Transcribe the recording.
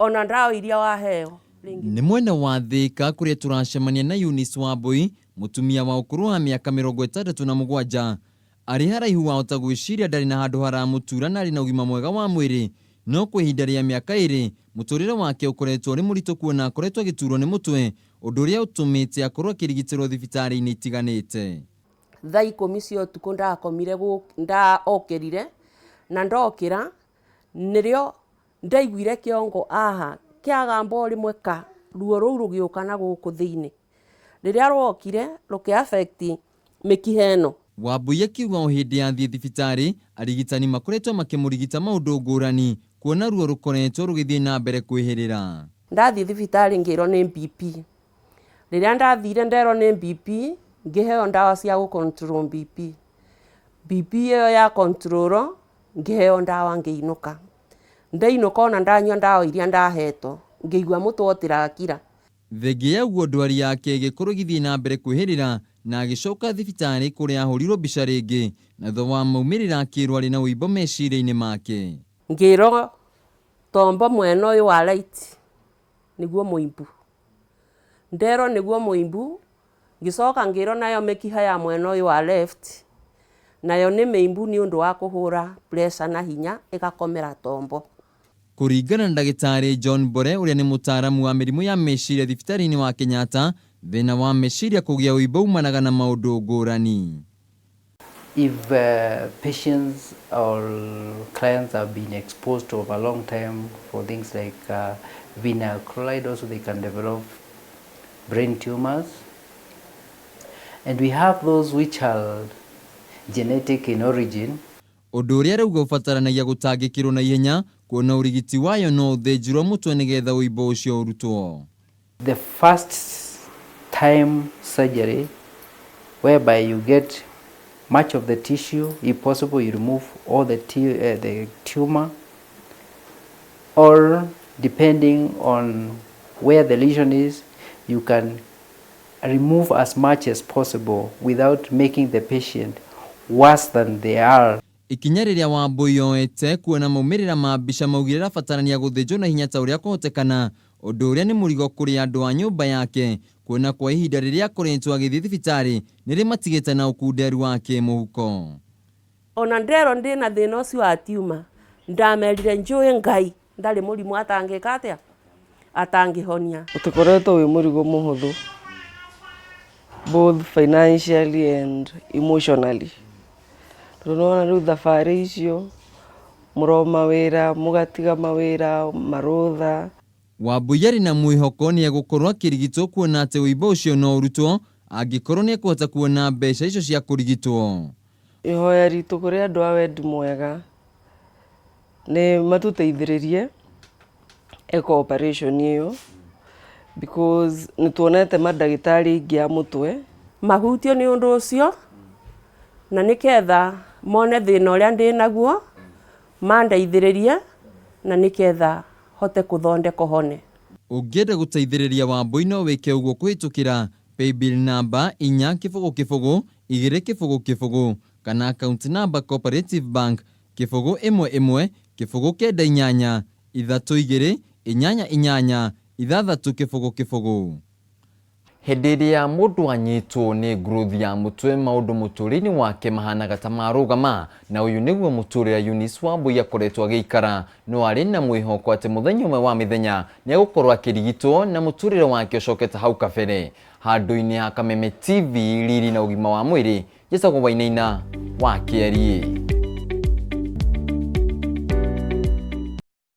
Ona ndawa iria waheo rĩngĩ. Nĩ mwena wa Thĩka kũrĩa tũracemania na Eunice Wambui, mũtumia wa ũkũrũ wa mĩaka 67. Arĩ haraihu wahota gwĩciria ndarĩ na handũ haramũtura na arĩ na ũgima mwega wa mwĩrĩ, no kwa ihinda rĩa mĩaka 2 mũtũrĩre wake ũkoretwo ũrĩ mũritũ kuona akoretwo agĩturwo nĩ mũtwe, ũndũ ũrĩa ũtũmĩte akorwo akĩrigitĩrwo thibitarĩ-inĩ itiganĩte. Thaa 10 cia ũtukũ ndakomire ndaokĩrire, na ndokĩra nĩrĩo ndaiguire kĩongo aha kĩagamba o rĩmwe ka ruo rũu rũgĩũka na gũkũ thĩinĩ. Rĩrĩa rwokire rũkĩ affect mĩkiha ĩno. Wambui akiuga o hĩndĩ athiĩ thibitarĩ arigitani makoretwo makĩmũrigita maũndũ ngũrani kuona ruo rũkoretwo rũgĩthiĩ na mbere kwĩhĩrĩra. Ndathiĩ thibitarĩ ngĩrwo nĩ BP. Rĩrĩa ndathire nderwo nĩ BP, ngĩheo ndawa cia gũ control BP. BP ĩyo ya control ngĩheo ndawa ngĩinũka. Ndainũka ona ndanyua ndawa iria ndahetwo ngĩigua mũtwe ũtirakira. Thengia ya ũguo ndwari yake ĩgĩkorwo ĩgĩthiĩ na mbere kwĩhĩrĩra na agĩcoka thibitarĩ kũrĩa ahũrirwo mbica rĩngĩ, na thutha wa maumĩrĩra akĩrwo arĩ na ũimbo meciria-inĩ make. Ngĩrwo tombo mwena ũyũ wa right nĩguo mũimbu. Nderwo nĩguo mũimbu, ngĩcoka ngĩrwo nayo mĩkiha ya mwena ũyũ wa left nayo nĩ mĩimbu nĩ ũndũ wa kũhũra pressure na hinya ĩgakomera tombo. Kũringana na ndagĩtarĩ John Mbore ũrĩa nĩ mũtaaramu wa mĩrimũ ya meciria thibitarĩ-inĩ wa Kenyatta, thĩna wa meciria kũgĩa ũimbo umanaga na maũndũ ngũrani. If patients or clients have been exposed over a long time for things like vinyl chloride, also they can develop brain tumors. And we have those which are genetic in origin. Ũndũ ũrĩa arauga ũbataranagia gũtangĩkĩrwo na ihenya kuona ũrigiti wayo no ũthĩnjĩrwo mũtwe nĩgetha ũimbo ũcio ũrutwo. The first time surgery, whereby you get much of the tissue, if possible you remove all the tumor, or depending on where the lesion is, you can remove as much as possible without making the patient worse than they are. Ikinya rĩrĩa Wambui oete kuona maumĩrĩra ma mbica maugire arabatarania gũthĩnjwo na hinya ta ũrĩa kũhotekana, ũndũ ũrĩa nĩ mũrigo kũrĩ andũ a nyũmba yake kuona kwa ihinda rĩrĩa akoretwo agĩthiĩ thibitarĩ nĩ rĩmatigĩte na ũkunderu wa kĩmũhuko. Ona nderwo ndĩna thĩna ũcio wa tumor, ndamerire njũĩ Ngai ndarĩ mũrimũ atangĩka atĩa atangĩhonia. Ũtikoretwo wĩ mũrigo mũhũthũ both financially and emotionally, tondũ nĩwona rĩu thabarĩ icio mũroma wĩra mũgatiga mawĩra marũtha. Wambui arĩ na mwĩhoko nĩ egũkorwo akĩrigitwo kuona atĩ ũimbo ũcio no ũrutwo angĩkorwo nĩ ekũhota kuona mbeca icio cia kũrigitwo. Ihoya ritũ kũrĩ andũ a wendi mwega nĩ matũteithĩrĩrie eko operation ĩyo, because nĩ tuonete mandagĩtarĩ aingĩ a mũtwe mahutio nĩ ũndũ ũcio, na nĩketha mone thĩna ũrĩa ndĩ naguo mandeithĩrĩrie na nĩketha hote kũthondekwo hone. Ũngĩenda gũteithĩrĩria Wambui no wĩke ũguo kũhĩtũkĩra paybill namba 4-0 0 2 0 0 kana account namba Cooperative Bank 0 1 1 0 9 8 3 8 8 6 0 0. Hĩndĩ ĩrĩa mũndũ anyitwo nĩ growth ya mũtwe, maũndũ mũtũrĩre-inĩ wake mahanaga ta marũgama, na ũyũ nĩguo mũtũrĩre Eunice Wambui akoretwo agĩikara, no arĩ na mwĩhoko atĩ mũthenya ũmwe wa mĩthenya nĩ egũkorwo akĩrigitwo na mũtũrĩre wake ũcokete hau kabere. Handũ-inĩ ha Kameme TV, riri na ũgima wa mwĩrĩ, njĩtagwo Wainaina wa Kĩariĩ.